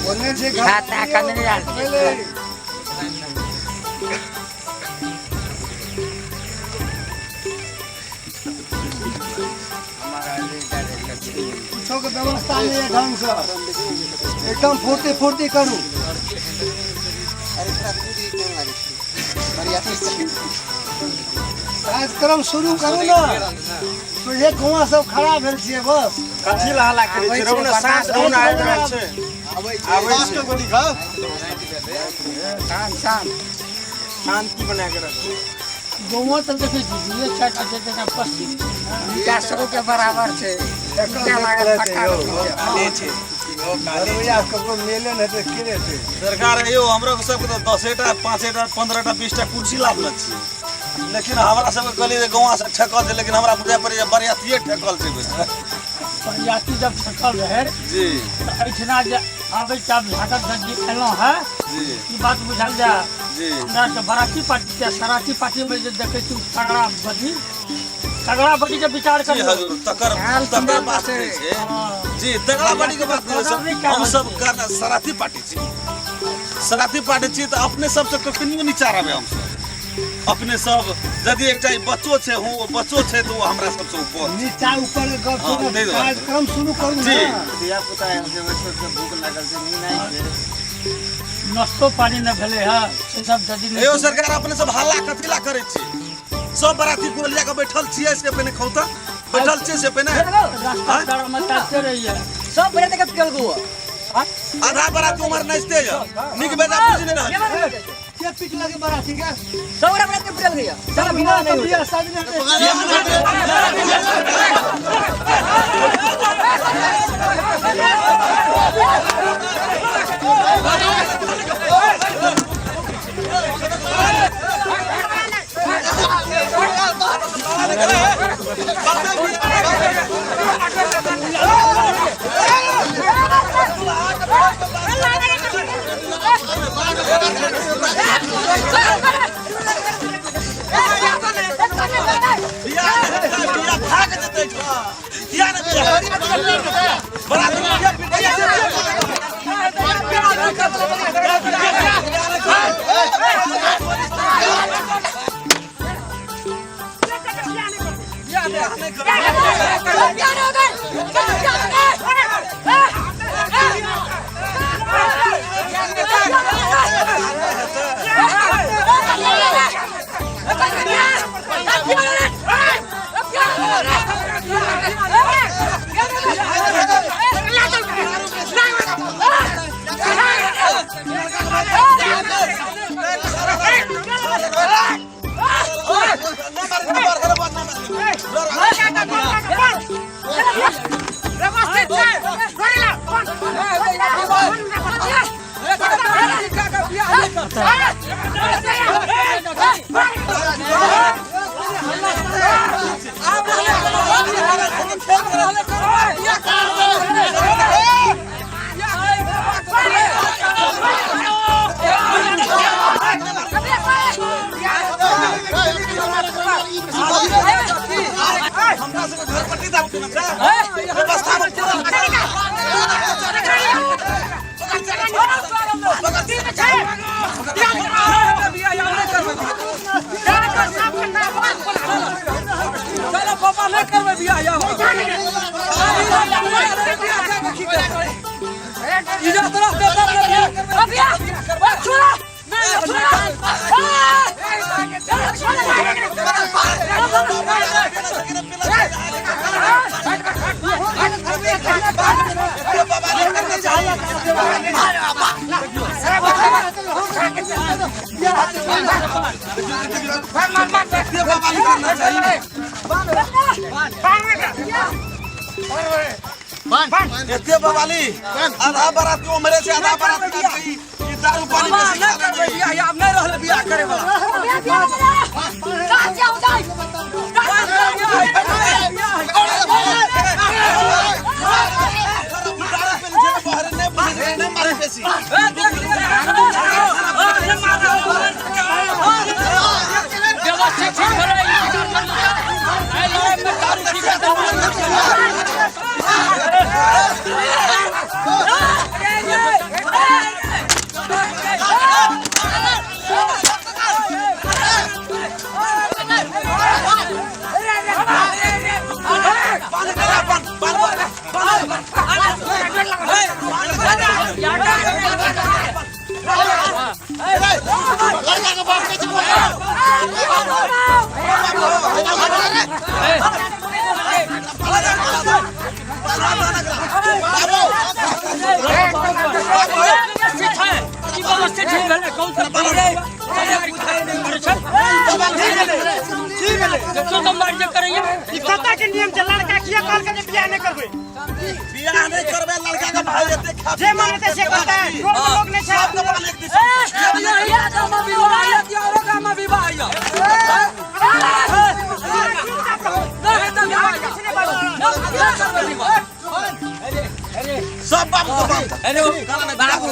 ओने जे घर खाता कने आयल भेलै। किछोके व्यवस्था नहि है ढंगसँ, एकदम फुर्ती फुर्ती करू। कार्यक्रम शुरू करू ने, तो ये कुआं सब खड़ा भेल छियै बस। कथी लए हल्ला करै छियै? रहू ने, साँस रहू ने, आबि रहल छै, आबै छै। शांत शांत शांति बना के रखू। गौओ सब देखै छी, दुइए चारिटा चारिटा 25 150 के बराबर छै। ईटा लागल पक्का काले छै। घरवैया ककरो मेले नहि हेतै, के हेतै? सरकार यौ, हमरो सबके तऽ 10टा 5टा 15टा 20टा कुर्सी लाबने छियै, लेकिन हमरा सबके कहलियै जे गौआँ से ठेकल छै, लेकिन हमरा बुझाइ पड़ै जे बरियातिये ठेकल छै बेसी। बरियाती जब ठेकल रहै जी, तऽ एहिठिना जे आबै तब झाकत जी एलहुँ हँ जी, ई बात बुझल जाय जी। हमरा के बराती पार्टी के सराती पार्टी में जे देखै छी तगड़ा बदी, तगड़ा बदी के विचार जी करियौ। हजूर, तकर तकर बात नहि छै जी, तगड़ा पार्टी के बात नहि छै। हम सब सराती पार्टी छी, सराती पार्टी छी तऽ अपने सबसँ कखनियो नीचा रहबै हमसब। अपने सब यदि एकटा ई बच्चो छै, हूँ, ओ बच्चो छै तऽ ओ हमरा सबसँ ऊपर। नीचा ऊपर के गप हँ, छोड़ू, ताहि दुआरे। कार्यक्रम शुरू करू जी। ने। धिया पुता आयल छै, ओहि सबके भूख लागल छै, नींद आबि गेल, नाश्तो पानी नहि भेलै हँ, से सब यदि नहि यौ सरकार, अपने सब हल्ला कथी ला करै छी? सब बराती गोलिया के बैठल छियै से पहिने खौता बैठल छियै से पहिने रास्ता पेड़ा में ताकते रहिए। सब बराती के पियल गो आधा बराती उमर नाचते यऽ, नीक बेजा बुझि नहि रहल छै। के पीट लगे बराती के? सब बराती के पियल गया सब बिना नहीं होता। बियाह शादी नहि हेतै। बियाह नहि हेतै, बियाह भाग जेतै एहिठाम। किया नहि बियाह हेतै? बराती किया पिटै छै? हमरा सबके घर पट्टी दाम केना छै व्यवस्था में पूरा। चलो पापा, नहीं करबै बियाह, या इज्जत रहतै तब ने बियाह करबै। एते बवाली, आधा बारात के उमरे छै, आधा बारात के ई ई दारू पानी बेसी नहीं करबै बियाह, आब नहीं रहलै बियाह करे वाला। दारू पीने छै बाहर नहि बुझै छै, नहि मारे बेसी। व्यवस्था के नियम छै लड़का किया कहल के बियाह नहीं करबे बियाह नहीं करबे लड़का के भाई एते खा जे मन हेतै से करतै टोल के लोग नहीं छै सब के बाल एक दिस ए गाम में विवाह है कि औरो गाम में विवाह है सब बाप को बाप अरे बाबू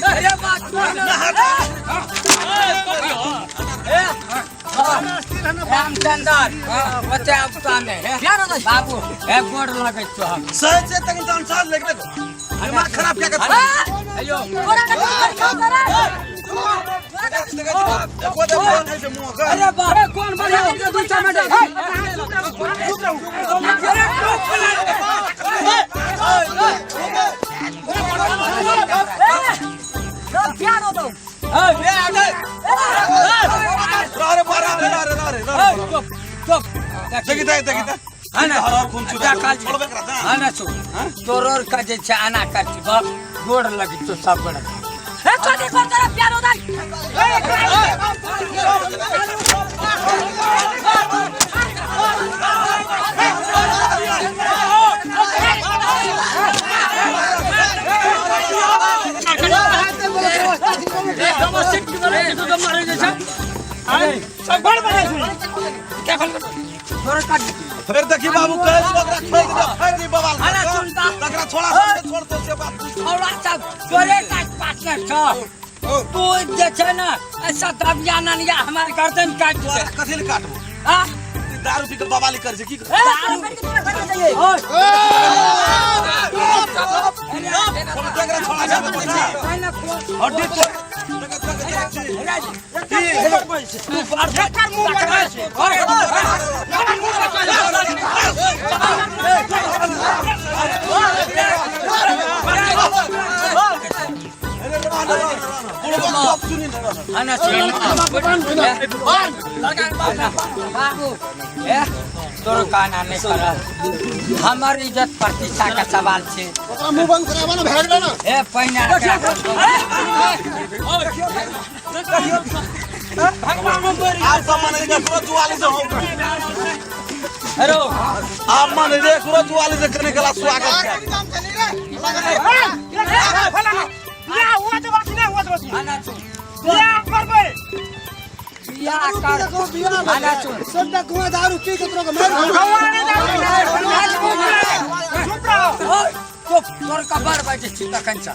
अरे बात रामचंद्र बच्चा उताने है बाबू ए गोड़ लगे तो हम सही से तक इंसान साथ लेके देखो दिमाग खराब क्या करता है अयो देखो देखो नहीं से मुंह का अरे बाप कौन बना के दू चार मिनट प्यार हो दो अरे बारा अरे अरे अरे चुप चुप देखी दे देखी दे आना हर खून चुरा छोड़बे करता आना छो तोरोर का जे छै आना कर बाप गोड़ लगी तो सब गोड़ ए कथी कर तोरा प्यार हो दई फिर देखी बाबू कहे ओकरा फेंक दे फेंक दे बवाल अरे सुनता तकरा छोड़ा सब छोड़ तो से बात छोड़ा सब तोरे का पार्टनर छ तू जे छै ना ऐसा दबिया ननिया हमार गर्दन काट दे कथि ले काटबो हां दारू पी के बवाली कर छै की ए तोरा बेटी के तोरा घर में जाइए तकरा छोड़ा सब हड्डी तो एकर मुंह बंद छै बाबू ए तोरो काना नहीं कर हमर इज्जत प्रतिष्ठा का सवाल छे मुंह बंद कराबा ना भाग ना ए पहिना आप सब माने के जुआली से हो हेलो आप माने रे जुआली से करने के स्वागत है बियाह हुआ तो बाकी नहीं हुआ तो बाकी आना सुन बियाह करबै बियाह कर आना सुन सबटा कुआं दारू पी के तोरा के मार गौआ नहीं दारू चुप रहो चुप तोर का बड़ बजे छी तखन से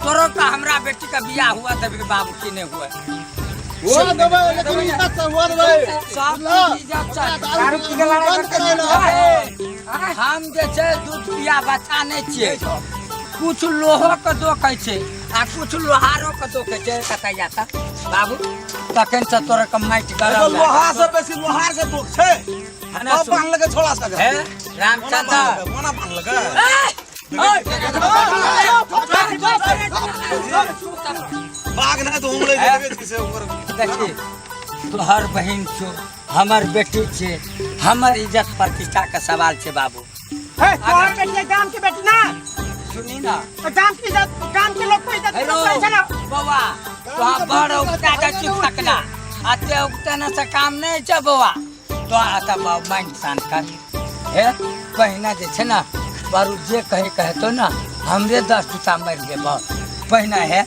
तोरो का हमरा बेटी का बियाह हुआ तब के बाबू की नहीं हुआ हुआ देबै लेकिन इज्जत से हुआ देबै सब इज्जत से दारू पी के लड़ाई करते हम जे छै दूध पिया बच्चा नहीं छियै कुछ लोहो के दोकै छै आ कुछ लोहारो के दोकै छै कतऽ जाता बाबू तखन से तोरा के माटि गरम लोहा से बेसी लोहार के दोख छै सब बान्ह लगे छोड़ा सके हे रामचंद्र कोना बान्ह लगे बाघ नहीं तो उमड़े छै से ऊपर देखी तोहर बहिन छो हमर बेटी छे हमर इज्जत प्रतिष्ठा के सवाल छे बाबू हे तोहर बेटी गाम के बेटी ना सुनी ना तो गाम की इज्जत गाम के लोग को इज्जत करै छै ना बौआ तोहा बड़ उगता के चुप तकना अते उगता ना से काम नहीं छै बौआ तो आता बाबू माइंड शांत कर हे पहिना जे छै ना बारू जे कहे कहतो ना हमरे 10 जूता मारि देबो पहिना हे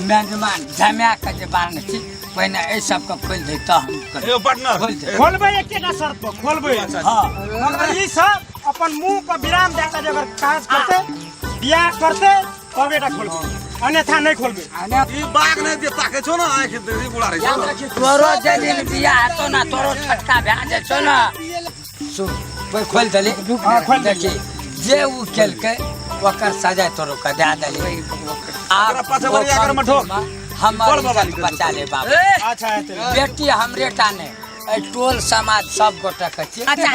मेजमान जमा के जे बान्ह छी पहिने एहि सबके खोलि दे तऽ हम ए पार्टनर खोलि दे खोलबै एकेटा शर्त पर खोलबै हां मगर ई सब अपन मुंह पर विराम दे के अगर काज करते बियाह करते तब एटा खोलबै अन्यथा नहीं खोलबै ई बाघ नहीं दे ताके छो ना आंख दे बुला रे याद रखी तोरो जे दिन बियाह हेतो ना तोरो छटका भए जाइ छौ ना सुन पे खोलि देली हां खोलि देखी जे उ केलकै ओकर सजा तोरो के दए देली आ पाछा बड़ी अगर में ठोक हमर बचा ले बाबू अच्छा हेतै बेटी हमरे टा ने ए टोल समाज सब गोटा के छी अच्छा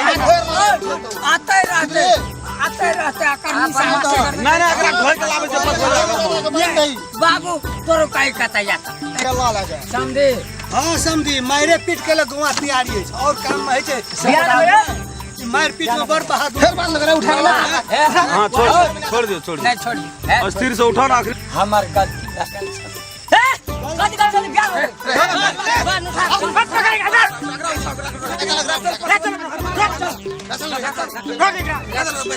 आते रहते आते रहते अकर निशान ना ना एकरा ढोइ के लाबै छै बाबू तोरो काई कतै जाता समझे हाँ समझी मारे पीट के लग गवा तैयारी है और काम में है छै। मार पीट में बड़ बहादुर। फेर बांध लग उठा गेला। हे, हाँ छोड़ छोड़ दियो, छोड़ दियो। नहीं छोड़ हे, अस्थिर से उठाओ ना आखिर। हमर गलती लगल छै। हे, कथी गलती बियाह हो गेल? बन उठा। भाग एकरा।